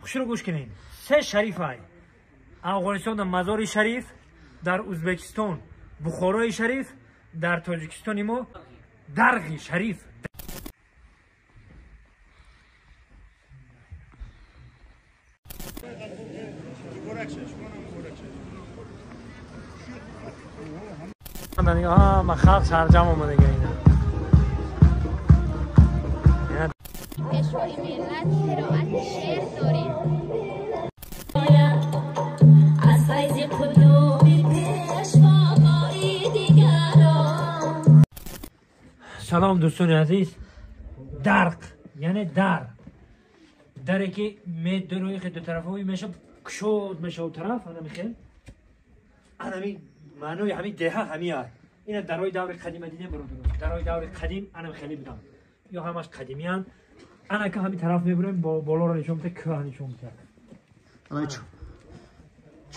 Хушро гӯш кунед. Се шариф ай. Афғонистон Мазори Шариф, дар Ӯзбекистон Бухорои Шариф, дар Тоҷикистони мо Дарғи Шариф. Ма халқ сарҷам омадага ина. Пешвои миллат қироати шеър дорем. Аз файзи қулуби пешвои дигарон. Салом дӯстони азиз. Дарқ, яъне дар. Даре ки медурои ду тарафҳои меша кушод мешавад тараф, ана михел. Анами маънои ҳамин деҳа ҳамин аст. Ина дарои даври қадима дидем бародарон. Дарои даври қадим анам хеле будам. Ё ҳамаш қадимиянд. Ана ки ҳамин тараф мебурем, болоро нишон медиҳад, кӯҳ нишон медиҳад.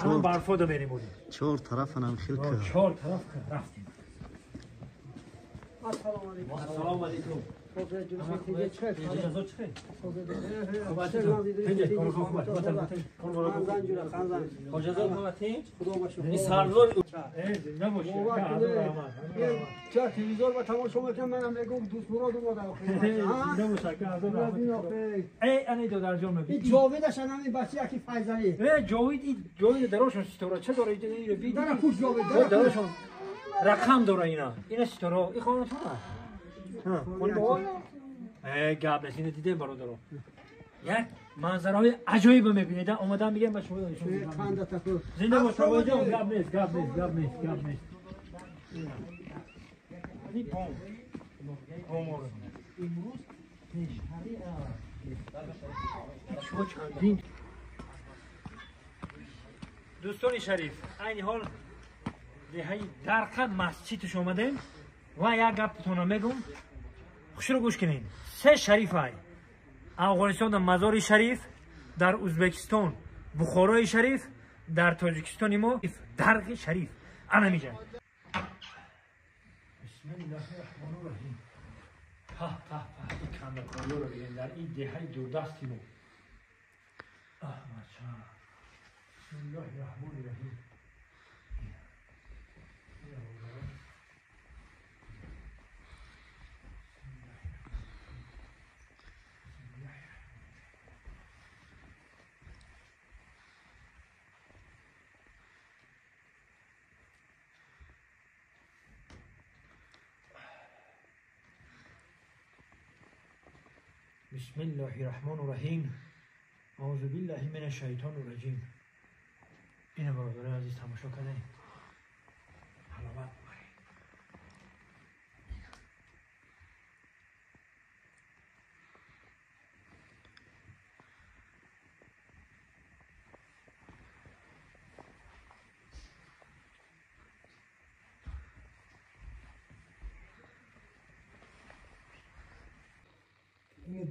Ана барфода мерем будем. Чор тараф анам хел кӯҳ. Чор тараф кӯҳ рафтем. Ассалому алайкум. телевизор ба тамошо мекунам, манам мегӯм дӯст Мурод омада. Ҷовидаш анами бача яки Файзалӣ. Ҷовид, Ҷовид дарошон ситора ча дора? Дара пуш Ҷовид дарошон рақам дора ина. Ина ситора. И хонатон аст. Гап нест, ина дидем бародаро. Як манзараҳои аҷоибе мебинед. Омадан мегӯям ба шумо. Зинда бош бобоҷон, гап нест, гап нест, гап нест, гап нест. Имрӯз пештари шумо чандин дӯстони шариф, айни ҳол деҳаи Дарқа масҷидш омадем ва як гаптона мегӯм. Хушро гӯш кунед. Се шариф ай. Афғонистон Мазори Шариф, дар Ӯзбекистон Бухорои Шариф, дар Тоҷикистони мо Дарғи Шариф. Ана миҷа. Бисмиллаҳи раҳмони раҳим. Паҳ паҳ паҳ, ин кандакориёро бигем дар ин деҳаи дурдасти мо. Аҳмадша. Бисмиллаҳи раҳмони раҳим. بسم الله الرحمن الرحیم. اعوذ بالله من الشیطان الرجیم. اینه برادران عزیز تماشا کردیم. حلاوت ببرید.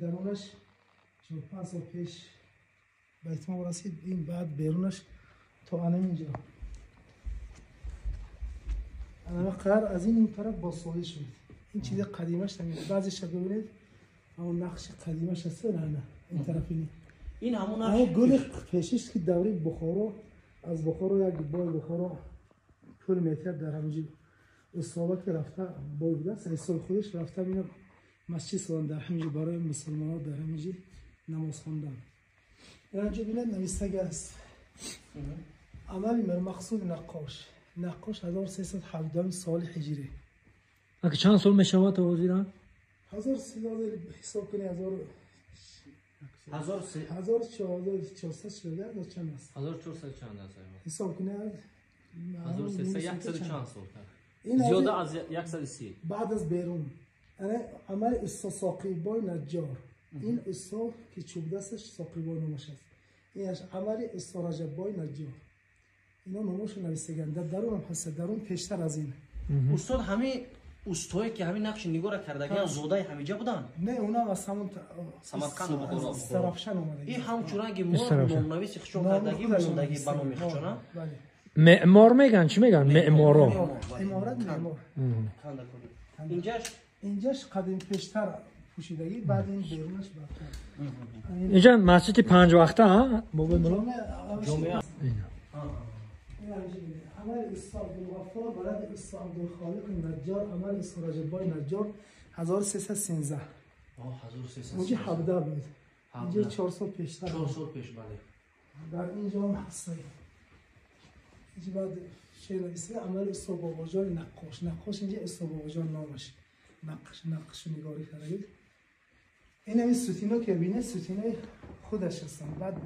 درونش 45 سال پیش به اتمام رسید. این بعد بیرونش تا انم اینجا انم قرار از این طرف بازسازی شد. این چیز قدیمش نمیده. بعضیش ببینید همون نقش قدیمش هست. نه این طرف این همون نقش گل پیشش که دوره بخارا از بخارا یک بای بخارا پول میتر در همینجا اصابت که رفته بای بوده سه سال خودش رفته اینا مسجد ساختن در همینجا برای مسلمان‌ها در همینجا نماز خواندن. اینجا ببینید نوشته است. عمل مقصود نقاش. نقاش 1317 سال هجری. اگه چند سال میشود تا وزیران؟ 1300 حساب کنی 1400 چند است؟ 1400 چند است؟ حساب کنی 1300 چند سال. زیاده از 130. بعد از بیرون. انا عمل استا ساقیبای نجار. این استا که چوب دستش ساقیبای نامش است. اینش عمل استا رجبای نجار. اینا نامش نویسگن. در درون هم هست. درون پیشتر از این. استاد همه استایی که همین نقش نگار کردگی زاده همینجا بودن؟ نه اونا از همون سمرقند و بخارا. سرافشان اومده. این همچنان که ما نامنویس خشون کردگی موندگی به نام خشونه. معمار میگن چی میگن؟ معمارا. عمارت معمار. اینجاش قدیم پیشتر پوشیدگی بعد این بیرونش برتر. اینجا مسجد پنج وقته ها بابای ملا جامعه. عمل استا عبدالغفار ولد استا عبدالخالق نجار عمل استا رجب بای نجار 1313. 1313 اونجا 17 بود. اینجا 4 سال پیشتر. 4 سال پیش بله. در اینجا هم هست. اینجا بعد شعر نویسی عمل استا باباجان نقاش. نقاش اینجا استا باباجان نامش. نقش نگاری کرده. این همین ستینا که بینه ستینای خودش هستن. بعد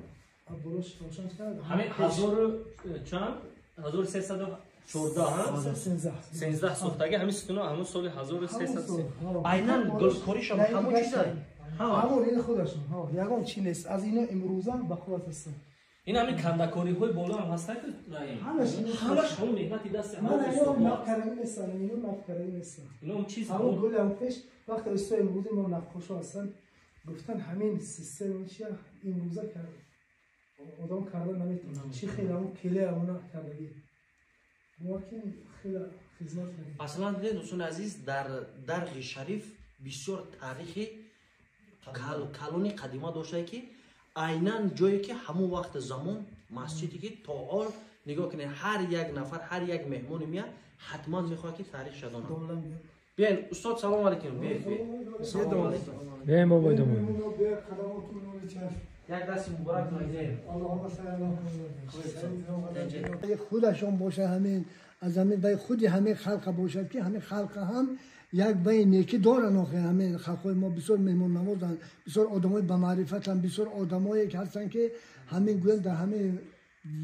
بروش روشن کرد. همین 1314 ها 13 ساختگی همین ستونا همون سال 1303 عیناً گلکاریش هم همون چیزه. همون این خودشون ها یگان چی نیست. از اینا امروزا به قوت هستن. این همین کندکاری های بالا هم هستن که همش همون مهنت دست همون. من اینا نقکاری نیستن، اینا نقکاری نیستن. اینا اون چیز همون گل هم پیش وقتی استاد امروزی ما نقاشا هستن گفتن همین سیستم چیه امروزا کرد آدم کرده نمیتونه. چی خیلی همون کله همون کردگی ما که خیلی خدمت کردیم. اصلا دوستان عزیز در درغ شریف بسیار تاریخی کلونی قدیمه داشته که عیناً جایی که همون وقت زمان مسجدی که تا حال نگاه کنید هر یک نفر هر یک مهمان میاد حتما میخواد که تاریخ شدانه. بیاین استاد سلام علیکم. بیاین سلام علیکم. بیاین بابا دوم. یک دست مبارک نایده. اللهم صل علی محمد. خودشون باشه همین از همین بای خودی همه خلق باشد که همه خلق هم یک بای نیکی دارن. آخه همه خلقای ما بسیار مهمان نوازن، بسیار آدمای با معرفتن، بسیار آدمایی که هستن که همین گویند در همه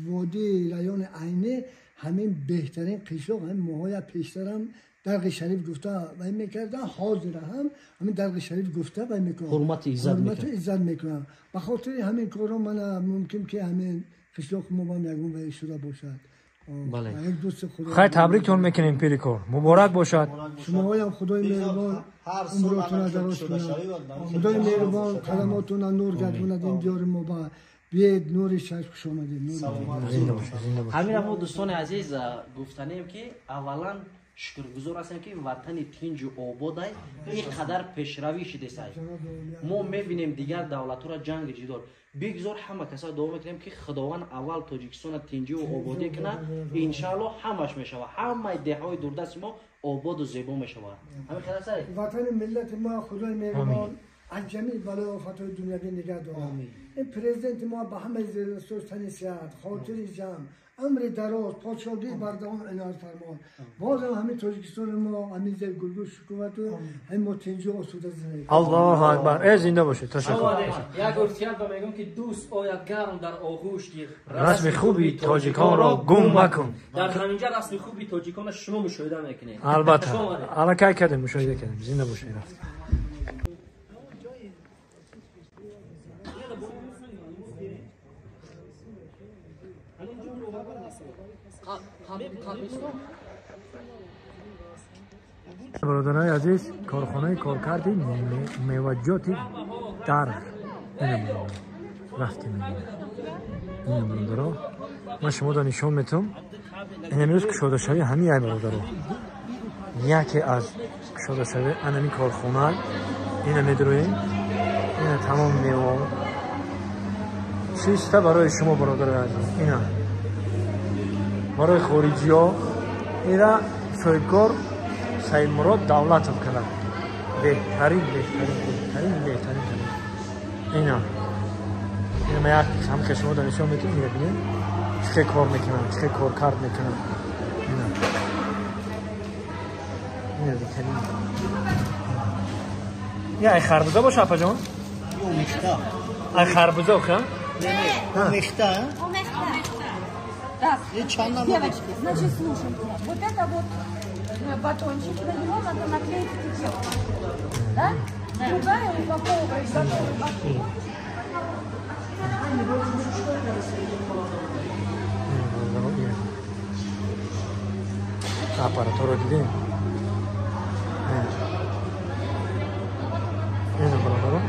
وادی رایان عینه همین بهترین قشلاق همین ماهای پیشترم درغ شریف گفته و این میکردن. حاضر هم همین درغ شریف گفته و میکنن، حرمت عزت میکنن. به خاطر همین کارا من ممکن که همین قشلاق ما هم یگون و شده باشد. بله. خیلی تبریکتون میکنیم پیریکور، مبارک باشد. شما هم خدای مهربان عمرتون دراز کنه، خدای مهربان قدماتون نور گردونه. این دیار ما با بیاید نور چشم خوش آمدید. همین ما دوستان عزیز گفتنیم که اولا شکرگزار هستیم که وطن تینج و آباد اینقدر پیشروی شده است. ما میبینیم دیگر دولت‌ها را جنگ جدال بگذار همه کسا دعا میکنیم که خداوند اول تاجیکستان تینجی و آبادی کنه، انشالله همش میشوه، همه دههای دوردست ما آباد و زیبا میشوه. همین خیلی است. وطن ملت ما خدای مهربان از جمیع بلای آفت‌های دنیوی نگه داره. این پرزیدنت ما به همه زیرستوش تنی صحت، خاطر جمع، امر دراز، پادشاهی بردوام عنایت فرمان. باز هم همین تاجیکستان ما همین زیر گلگوش شکوفت و همین ما تنجی آسوده زندگی. الله اکبر. ای زنده باشه. تشکر. یک گفتیت با میگم که دوست آید گرم در آغوش گیر، رسم خوبی تاجیکان را گم مکن. در همینجا رسم خوبی تاجیکان شما مشاهده میکنید. البته الکی کردیم مشاهده کردیم. زنده باشه. رفت. برادرای عزیز، کارخانه کارکردی میوه‌جات در رفتیم. این برادرها من شما را نشون میتم. این امروز کشاده شوی همین ای برادرها، یکی از کشاده شوی انمی کارخانه اینه میدرویم. اینه تمام میوه چیسته برای شما برادرای عزیز. اینه برای خارجی ها. اینا соҳибкор Саидмурод Давлатов карданд. Беҳтарин, беҳтарин, беҳтарин, беҳтарин. Ина. Ина ман як ҳам шумо дар нишон метавонед мебинед чӣ кор мекунанд, чӣ кор кард мекунанд. Ина. Ина беҳтарин. Я ай харбуза боша апаҷон? Омехта. Ай харбуза ха? Не, не, омехта. Омехта. Так, девочки, значит, слушайте, вот это вот батончик, на него надо наклеить этикетку, да? Другая упаковывает готовый батончик. Аппаратуру дидем. Ин бародарон.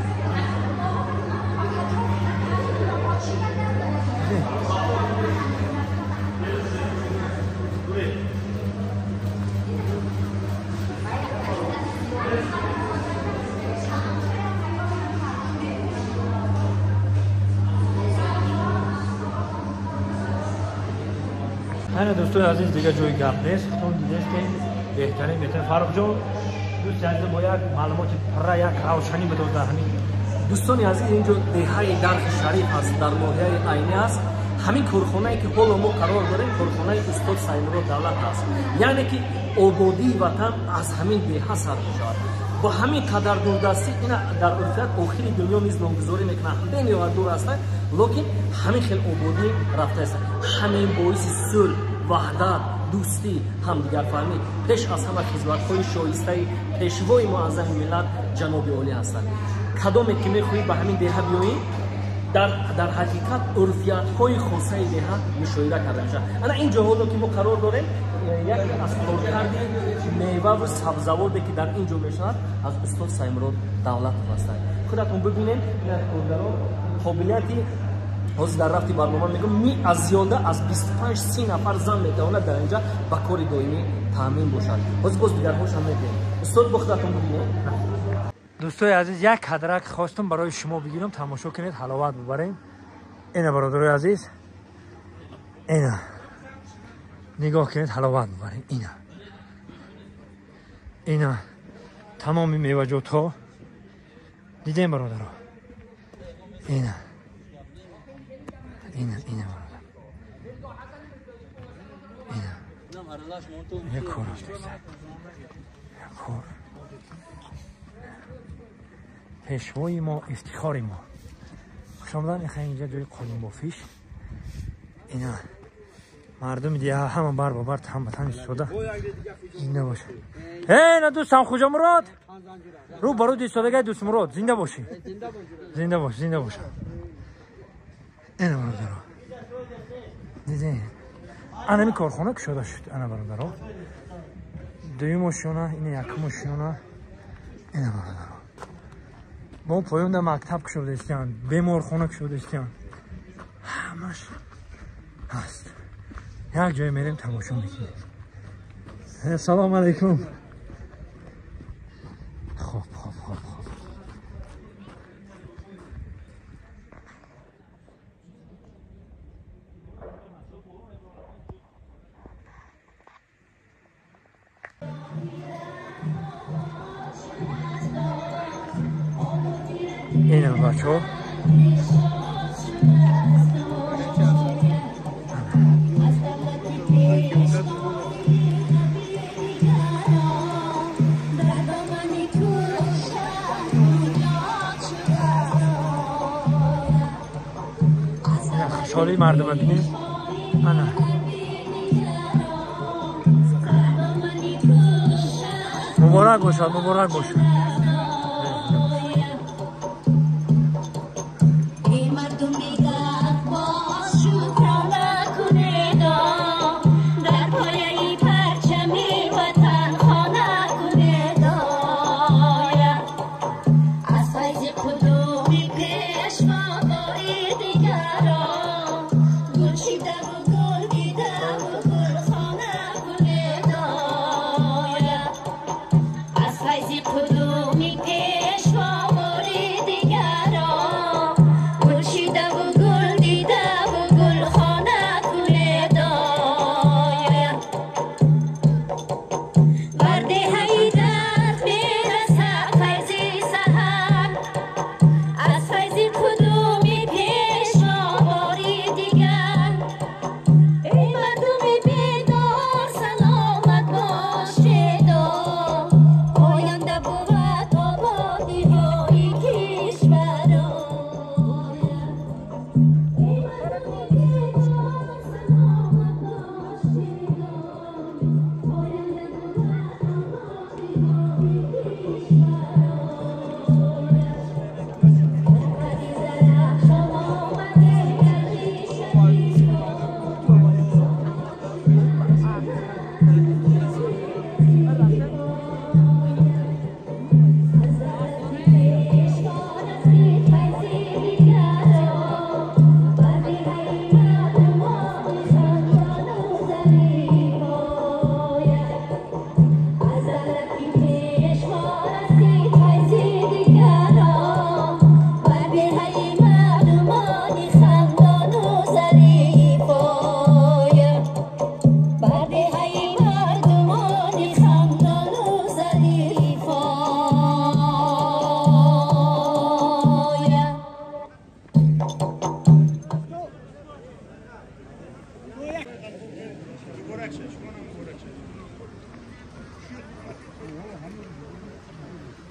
Ана дӯстои азиз, дигар ҷои гап нест. Худтон дидест, ки беҳтарин, беҳтарин. Фаррух ҷон, дӯсти азиз, бо як маълумоти пурра, як равшанӣ бидод дар ҳамин. Дӯстони азиз, инҷо деҳаи Дархи Шариф аст, дар ноҳияи Айнӣ аст. Ҳамин корхонае ки ҳоло мо қарор дорем, корхонаи устод Саидмурод Давлат аст. Яъне ки ободии ватан аз ҳамин деҳа сар мешавад. Бо ҳамин қадар дурдастӣ, ина дар урфият охири дунё низ номгузорӣ мекунанд, бениҳоят дур ҳастанд, лекин ҳамин хел ободӣ рафтааст. Ҳамин боиси сулҳ, ваҳдат, дӯстӣ, ҳамдигарфаҳмӣ, пеш аз ҳама хизматҳои шоистаи пешвои муаззами миллат ҷаноби олӣ ҳастанд. Кадоме ки мехоҳӣ ба ҳамин деҳа биёӣ, дар ҳақиқат урфиятҳои хосаи деҳа мушоҳида карда мешавад. Ана ин ҷо ҳоло ки мо қарор дорем, яке аз коркарди меваву сабзавоте ки дар ин ҷо мешавад, аз устод Саймурод Давлатов ҳастанд. Худатон бибинед, коргарон қобилияти, ҳозир дар рафти барнома мегӯм, аз зиёда аз 25-30 нафар зан метавонад дар инҷа ба кори доимӣ таъмин бошад. Ҳозир боз дигарҳошам мегӯем. Устод, бо худатон бибинед. Дӯстои азиз, як кадрак хостам барои шумо бигирам, тамошо кунед, ҳаловат бибарем. Ина, бародарои азиз, ина нигоҳ кунед, ҳаловат бибарем. Ина, ина тамоми меваҷотҳо дидем, бародаро. Ина, ина, ина, бародар, ина як кор як кор. Пешвои мо, ифтихори мо, хушомадан. Иха, инҷа ҷои қолинбофиш. Ина мардуми диҳа ҳама бар ба бар, тан ба тан истода. Зинда боша. Э, на, дӯстам Хуҷамурод, рӯ ба рӯ истодагай. Дӯстмурод, зинда бошӣ, зинда бош, зинда боша. Ина, бародаро, дидем, анами корхона кушода шуд. Ана, бародаро, дуюм ошёна, ина якум ошёна. Ина, бародаро, бо поёнда мактаб кушода истиянд, беморхона кушода истиянд, ҳамаш ҳаст. Як ҷое мерем, тамошо мекунем. Салому алайкум. Хоб, хоб, хоб, хоб. Ина, бачаҳо, хушҳолии мардума бинед. Ана муборак бошад, муборак бошад. قدوم.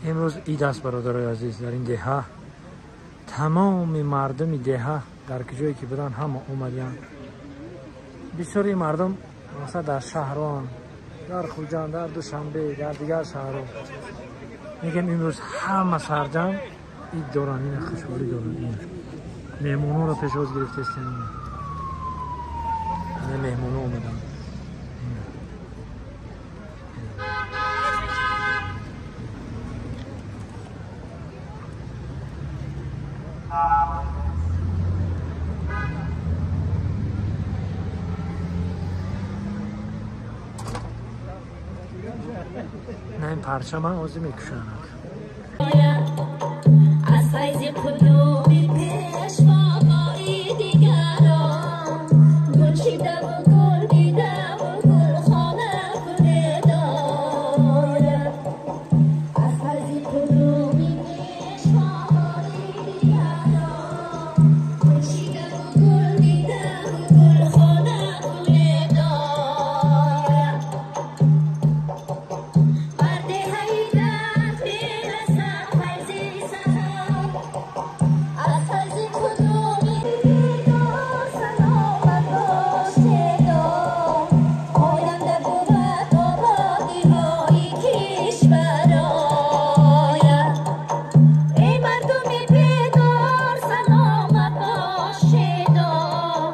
Имрӯз ид аст, бародарои азиз, дар ин деҳа. Тамоми мардуми деҳа дар куҷое ки буданд, ҳама омадиянд. Бисёри мардум масалан дар шаҳрон, дар Хуҷанд, дар Душанбе, дар дигар шаҳрҳо. Мегӯем, имрӯз ҳама сарҷам ид доранд, ина хушҳолӣ доранд. Ина меҳмонҳоро пешвоз гирифтаистанд. Ина меҳмонҳо омаданд. На ин парчама ҳозир мекушанд. Аз файзи қулуби пешвои дигарон, гул шидаву гул дидаву гулхона гуле дорад. Аз файзи қулуби пешвои дигарон, гул шидаву гул дидаву гулхона гуле дорад. Бар деҳаи дард мерасад файзи саҳар, аз файзи қудуми бедор саломат бош шедор, оянда бувад ободиҳои кишвар ояд. Эй мардуми бедор, саломат бош шедор,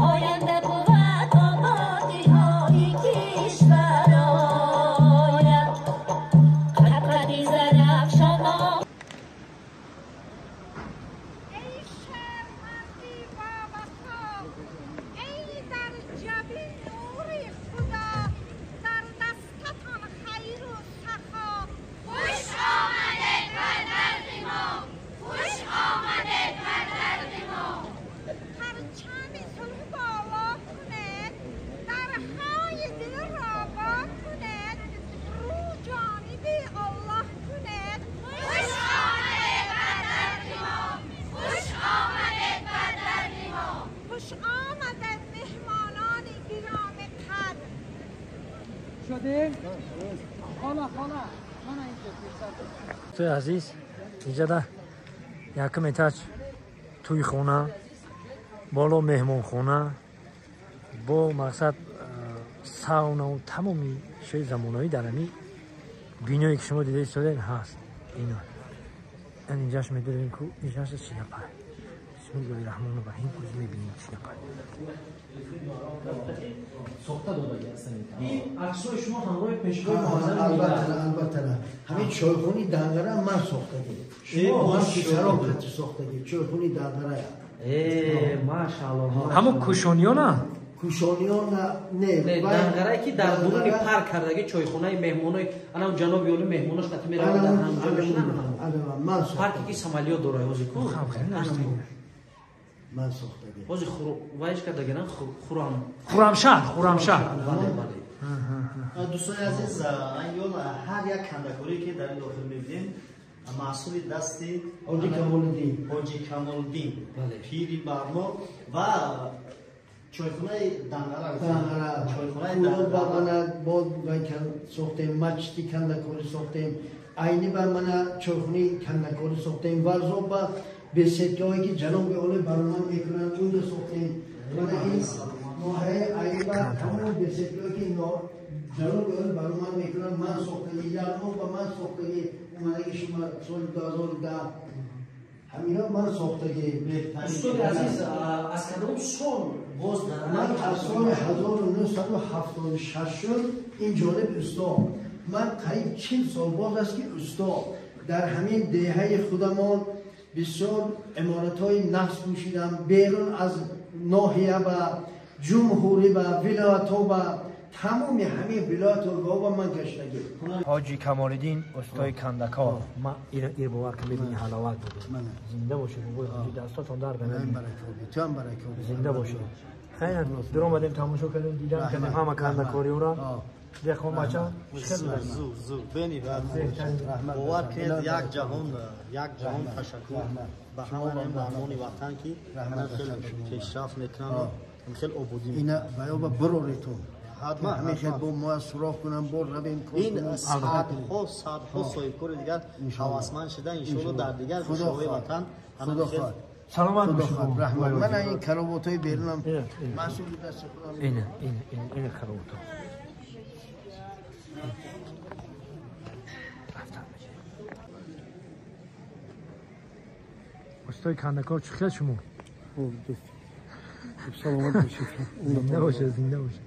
оянда бувад ободиҳои кишвар ояд. Қад-қади Зарафшон. ای شرمندی با وفا، ای در جبین نور خدا، در دستتان خیر و سخا. خوش آمده بر درد ما، خوش آمده بر درد ما. پرچم صلح بالا کند، درهای دل را وا کند، رو جانب الله کند. خوش آمده بر درد ما، خوش آمده بر درد ما. خوش آمده مهمانان گرام قدر. Дӯстои азиз, инҷада якум этаж тӯйхона, боло меҳмонхона, бо мақсад саунаву тамоми шои замонаӣ дар ҳамин биное ки шумо дида истодаед ҳаст. Ино ан инҷаш медорем ку инҷаш чӣ гапа. Бисмиллоҳи раҳмони раҳим. Оз мебинем чӣ гапа. Сохта додаги ҳастанд. Ин аксҳои шумо ҳамроҳи пешвои муаззами миллат. Албатта, албатта. Ҳамин чойхони Дангара ман сохтагӣ. Шумо? Ман писаром хати сохтагӣ. Чойхони Дангара. Машааллоҳ. Ҳамон кӯшониёна? Кӯшониён не. Не, Дангарае ки дар дуруни парк кардаги чойхонаи меҳмонои, анам ҷаноби олӣ меҳмонош қати мераванд, дар ҳамҷо мешинанд. Ман Парке ки самолёт дорад ҳозир ку. Ман сохтагӣ. Ҳозир вайш кардагина Хурам. Хурамшаҳр, Хурамшаҳр. Бале, бале. Дӯстони азиз, айёл ҳар як кандакорие ки дар ин дохил мебинем, маҳсули дасти Ҳоҷи Камолиддин. Ҳоҷи Камолиддин, Бале. пири барно ва чойхонаи Дангара. Дангара. Чойхонаи Кӯлоб ба Дангара. мана бод вай сохтем, масҷиди кандакорӣ сохтем. Айни ба мана чойхонаи кандакорӣ сохтем. Варзоб ба беседкаҳое ки ҷаноби олӣ баромад мекунанд, унҷо сохтем. Мана ин ноҳияи Айни ба тамоми беседкаҳое ки ҷаноби олӣ баромад мекунанд, ман сохтагӣ. Яғноб ба ман сохтагӣ. Омадаги шума соли 2010. Ҳамино ман сохтагӣ. Устоди азиз, аз кадом сол боз дар Ман аз соли 1976 ин ҷониб усто. Ман қариб 40 сол боз аст ки усто дар ҳамин деҳаи худамон бисёр иморатҳои нақс пӯшидам. Берун аз ноҳия ба ҷумҳурӣ ба вилоятҳо ба тамоми ҳамин вилоятҳо ба ман гаштагӣ. Ҳоҷи Камолиддин, устои кандакор. Ма ир бовар ки мебини ҳаловат буд. Зинда бошед, бобои ҳоҷи, дастотон дард намекунад. Туам баракот. Зинда бошед. Хайр, дуромадем, тамошо кардем, дидам кардем ҳама кандакориёра. Деҳқон бача, Зур, зур, бениҳоят. Бовар кунед, як ҷаҳон, як ҷаҳон ташаккур ба ҳамаи мардумони ватан, ки хеле пешрафт мекунанд, хеле ободӣ. Ина баёба бирори ту. ҳатман ҳамеша бо мо суроғ кунам, бо равем. Ин садҳо соҳибкори дигар ҳавасманд шуда, иншоалло дар дигар гӯшаҳои ватан. Худо хоҳад. Саломат бошед. Раҳмат. Ман ин каравотҳои берунам маҳсули дасти худам. Ина, ина, ина, ина каравотҳо. Устои кандакор, чӣ хел шумо? Хуб, дӯст. Саломат бошед. Зинда бошед, зинда бошед.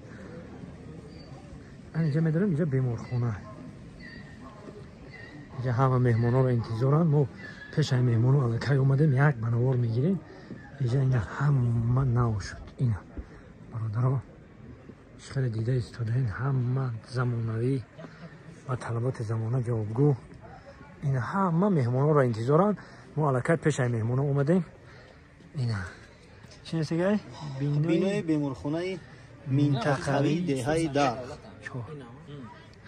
Инҷа медорем, инҷа беморхона. Инҷа ҳама меҳмонҳоро интизоранд. Мо пешаи меҳмонҳо аллакай омадем, як банавор мегирем. Инҷа ина ҳама нав шуд. Ина бародаро, чӣ хеле дида истодаин, ҳама замонавӣ ва талаботи замона ҷавобгӯ. Ина ҳама меҳмонҳоро интизоранд. Мо аллакай пешаи меҳмонҳо омадем. Ина чӣ нестагай? Бинои беморхонаи минтақавии деҳаи Дарх.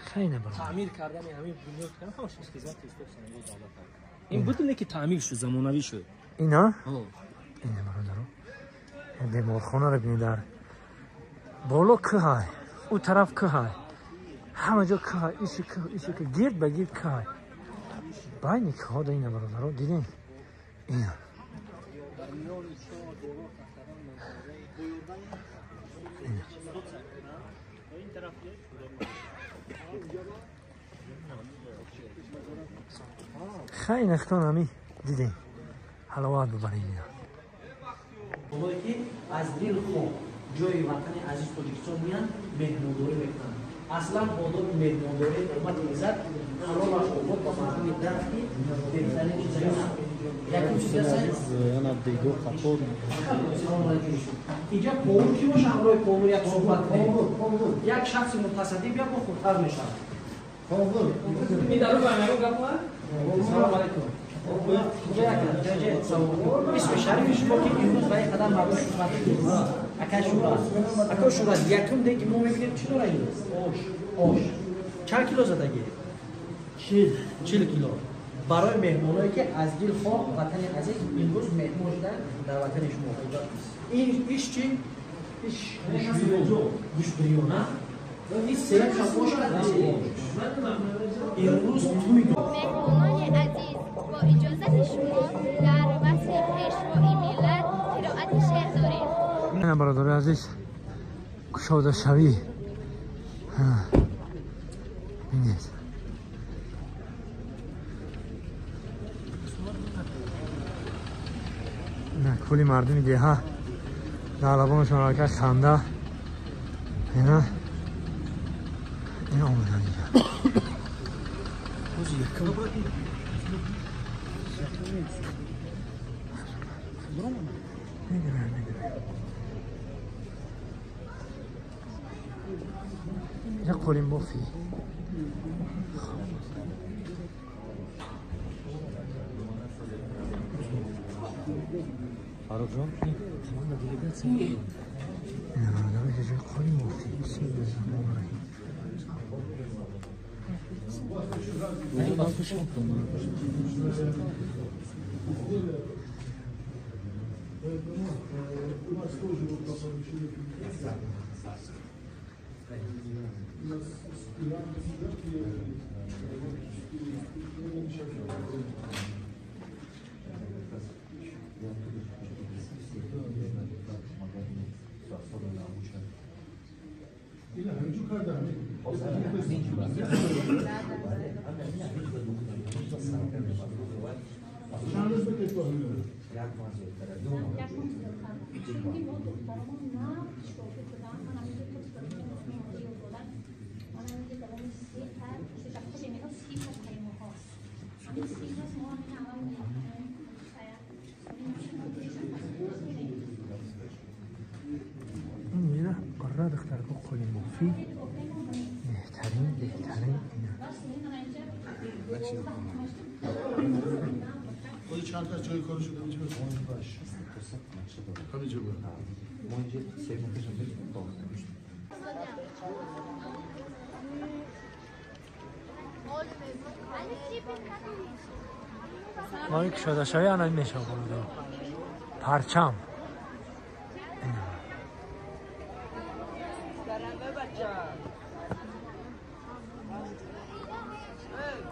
Хеле бародар. Таъмир кардани ҳамин бунёд ҳамаш хизмати устод Саймурод Давлат. Ин будине ки таъмир шуд, замонавӣ шуд. Ина? Ина бародаро. Беморхонаро бинед, дар боло кӯҳай, ӯ тараф кӯҳай. Ҳама ҷо кӯҳай, иси кӯҳ, иси кӯҳ, гирд ба гирд кӯҳай. Байни кӯҳҳо да ина бародаро, дидем? Ина. Хеле нахтон ҳами дидем. Ҳаловат бибаред ина. Онҳое ки аз дилхоҳ ҷои ватани азиз Тоҷикистон меянд, меҳмондорӣ мекунанд. Аслан одоби меҳмондорӣ омад иззат ҳалолаш обод ба мардуми Дарх ки беҳтарин чиз аст. Якум чиз аст. Инҷа повур ки боша, ҳамроҳи повур як суҳбат кунем. Як шахси мутасаддӣ бия, бо хубтар мешавад. Ин дару ба ягон гап ма? Салом алайкум. Исми шарифи шумо ки имрӯз ба ин қадар мардум хизмат мекунед? Акай Шӯрат. Акай Шӯрат, якум деги мо мебинем чӣ дора ин? Ош. Ош. Чанд кило задагӣ? 40 кило. Барои меҳмоное ки аз дилхоҳ ватани азиз имрӯз меҳмон шуданд дар ватани шумо. Ин иш чӣ? Иш гӯшт бирёна. Ин сеюмшам ош аст. Имрӯз туй Меҳмонони азиз, бо иҷозати шумо дар васфи пешвои миллат қироати шеър дорем. Ина бародари азиз, кушодашавӣ. Бинед. На кули мардуми деҳа дар лабонашон аллакай ханда. Ина ин омадан дига. Медонам, медонам. Инҷа қолинбофӣ. Фаррух Ина бародаро, инҷа ҷои қолинбофӣ. Бисмиллоҳи раҳмони раҳим. Ина қара духтарко қолинбофӣ. Беҳтарин, беҳтарин ина. چند تا جای کارشو همینجا همینجا بود. ما اینجا سه ماه پیش ما یک شادشاهی الان میشه برادر. پرچم.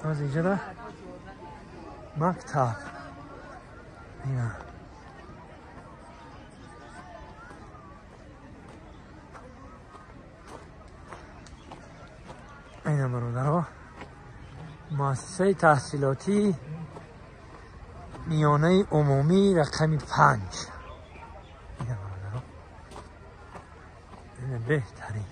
Аз инҷа мактаб. Ина. Ина бародаро. Муассисаи таҳсилотӣ миёнаи умумӣ рақами 5. Ина бародаро. Ина беҳтарин.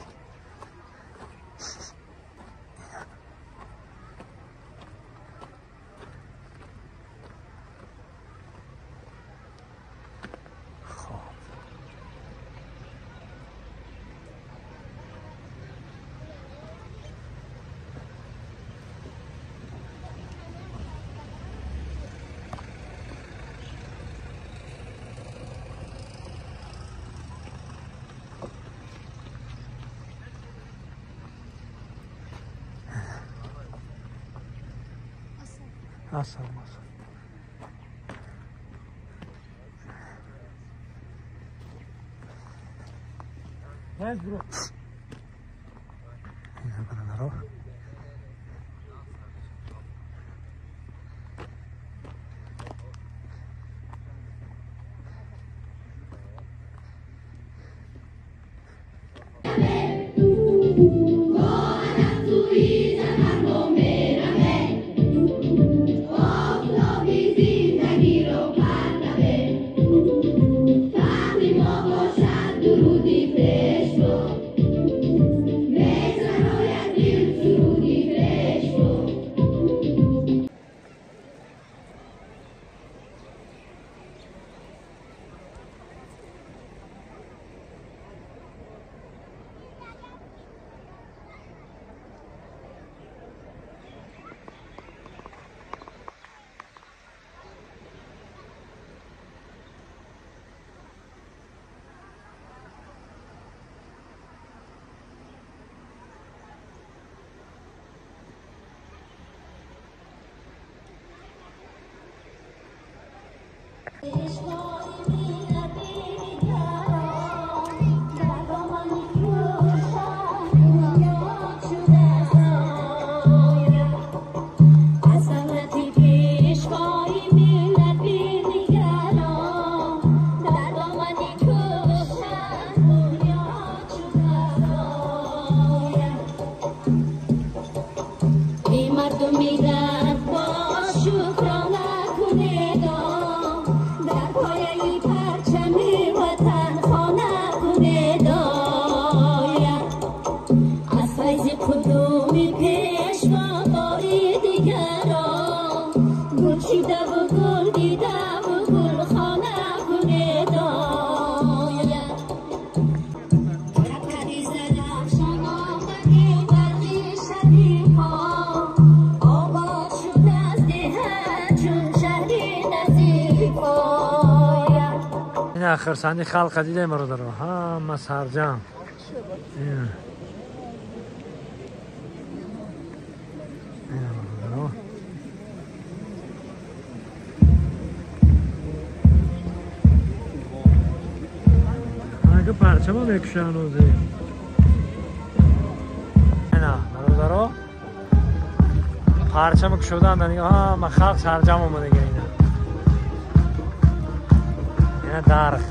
Ассалому алайкум. Ина бародаро. Хурсанди халқа дидем бародаро, ҳама сарҷам. Бародаро. Ага парчама мекушанд ози. Ина бародаро. Парчама кушоданд, ҳама халқ сарҷам омадага ина. Ина дарх.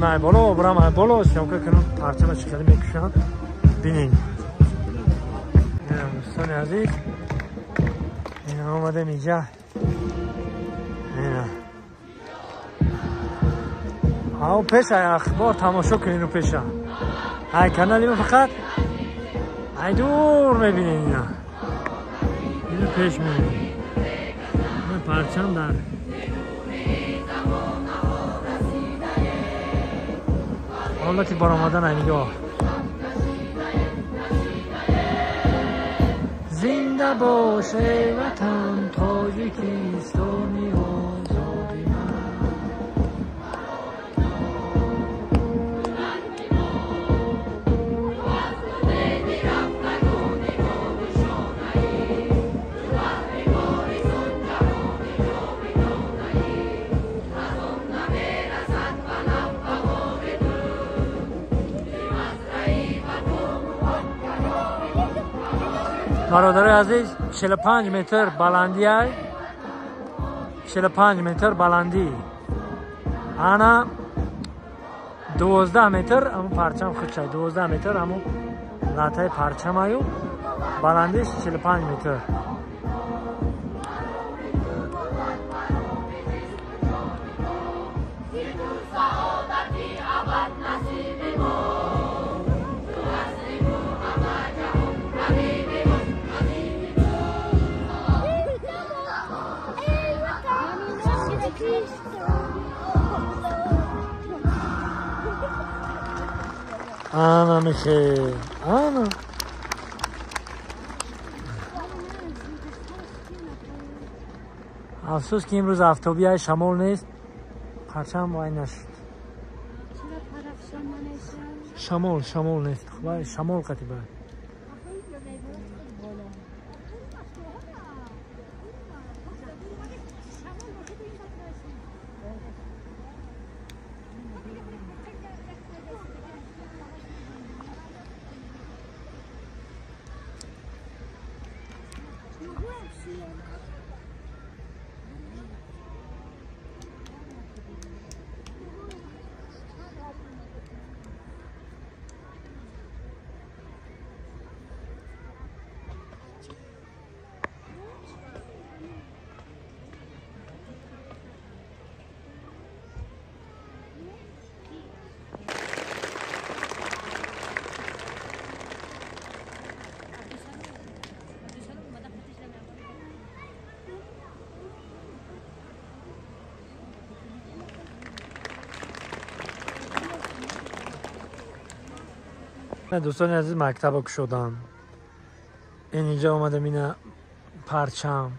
Май боло, бурам ай боло, съёмка кунам, парчама чӣ хеле мекушанд, бинед. Ина дӯстони азиз, ина омадем инҷа. Ина. Ау пеша ахбор тамошо кунед пеша. Ай канали мо фақат ай дур мебинед ина. Ина пеш мебинед. Ина парчам дар ҳолати баромадан нигоҳ. Зинда боше ватан Тоҷикистони озоди ман. Бародари азиз, 45 метр баландӣ ай, 45 метр баландӣ, ана 12 метр ҳамун парчам худшай, 12 метр ҳамун латаи парчамаю баландиш 45 метр. Ана михе, ана. Афсӯс ки имрӯз афтобияи шамол нест, парчам вай нашуд. Шамол, шамол нест. Вай шамол қати бай. Дӯстони азиз, мактаба кушодам. Ин инҷа омадам, ина парчам.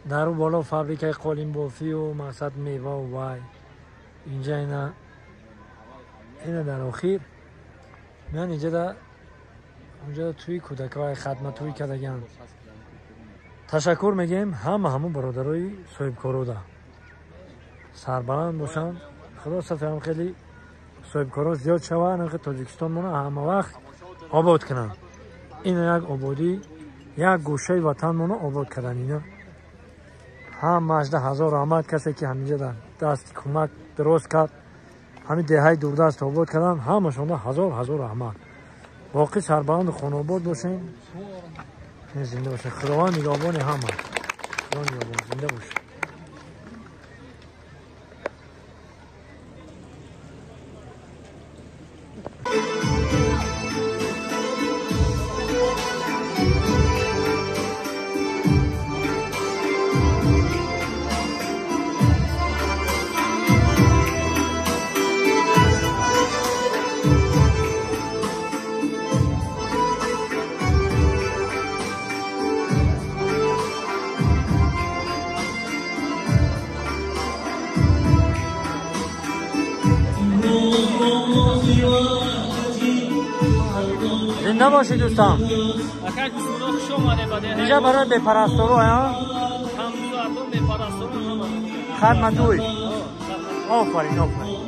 Дару боло фабрикаи қолинбофию мақсад мевау вай. Инҷа ина дар охир ман инҷа да онҷа туи кӯдакҳои хатма туй кардаган. Ташаккур мегӯем ҳама ҳамун бародарои соҳибкорода. Сарбаланд бошанд. Худо сафарам хеле соҳибкоро зиёд шаванд, ки Тоҷикистон мона ҳама вақт обод кунанд. Ин як ободӣ, як гӯшаи ватан мона обод кардан ина. Ҳамааш да ҳазор раҳмат касе ки ҳаминҷа дар дасти кӯмак дуруст кард, ҳамин деҳаи дурдаст обод кардан, ҳамашонда ҳазор ҳазор раҳмат. Боқӣ сарбаланду хонаобод бошем, зинда бошем. Худованд нигаҳбони ҳама. Худо нигаҳбон, зинда бошем. Зинда бошед дӯстон. Инҷа барои бепарастторо хатматуй. Офарин, офарин.